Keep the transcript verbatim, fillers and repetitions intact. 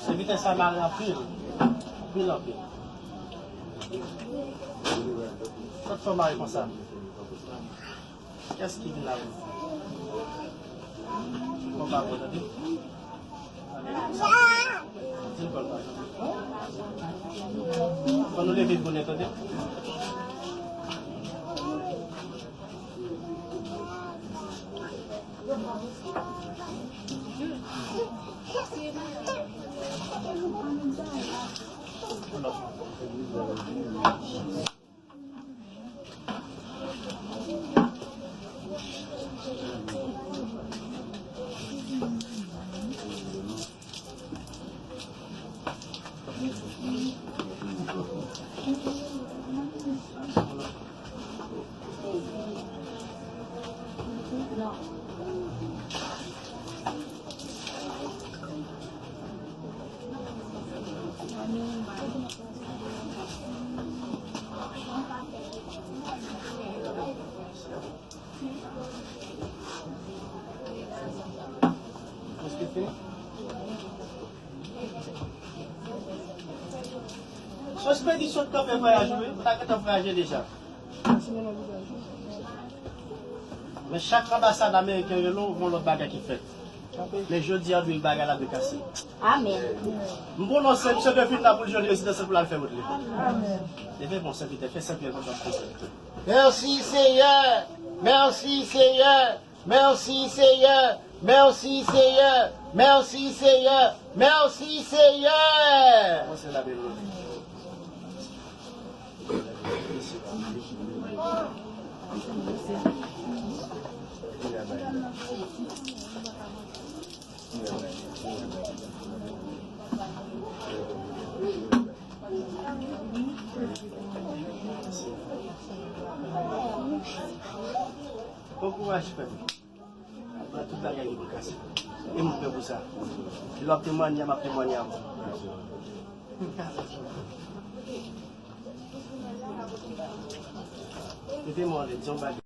Sèvitè sa mare anpil. Anpil, anpil. Sa k fè w mare konsa? Kiyès ki vin la? Bon, pa bon, tande. Di l bon, pa bon. Fò nou leve bonè, tande. Prèske fini. Sou ekspedisyon k t ap fè vwayaj ou, wi, ou ta gentan vwayaje deja. Men chak anbasad ameriken rele w, gon lòt bagay ki fèt. Men jodi a, dwe bagay la dwe kase. Amèn. M pwononse misye dwe vin la pou l jwenn rezidans pou l al fè wout li. Amèn. Leve bon sèvitè, fè sèvitè kontan. Mèsi Seyè, mèsi Seyè, mèsi Seyè, mèsi Seyè, mèsi Seyè, mèsi Seyè. Kòmanse la, bebe. Bon kouraj, frè m. Pran tout bagay ki pou kase. E m prè pou sa. Lè w ap temwanye a, m ap temwanye avè w. Mete men w anlè, di yon bagay.